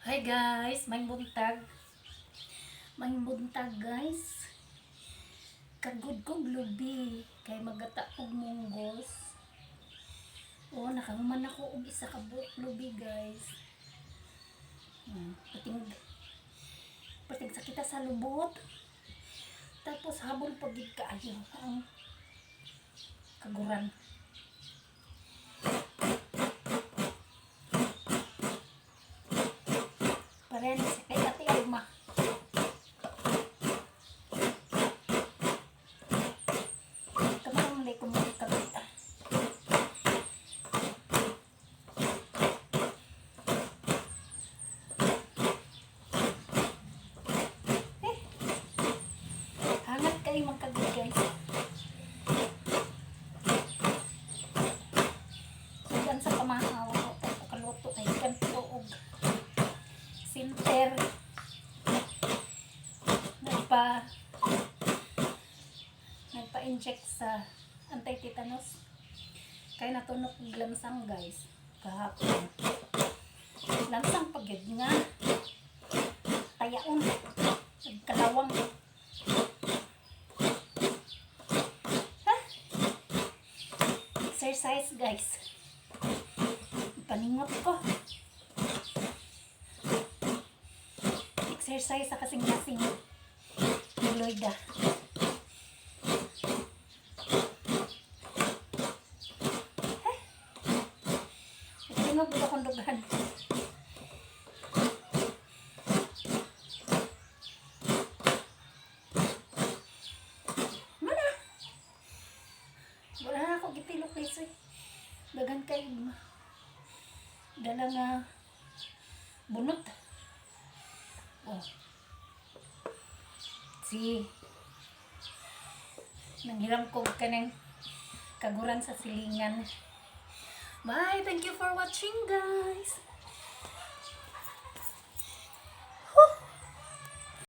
Hi guys, may buntag. May buntag, guys. Kagod kog lubi kay magata og munggos. Oh, nakahuman ako og isa ka buok lubi, guys. Pating pating sakita sa lubot. Tapos habol pa gid kaayo ang kaguran. Pareha sa kay Ate Alma. Kamarang ko mo kagita. Eh, hangat kayo magkagod, guys. Sudan sa pamahaw ako ko kaluto kay kanto og center. Nagpa-inject sa anti-tetanus. Kay natunok og lamsang, guys, kahapon. Lamsang pagyud nga tayaon. Nagkalawang. Ha? Exercise, guys. Paningot ko. Exercise sa kasing-kasing. Loida. Eh? Tingog ba akong dughan? Mana? Wala na ako gitilok, guys, eh. Dagan kay dala nga bunot. Oh. Si nanghiram ko kanang kaguran sa silingan. Bye! Thank you for watching, guys!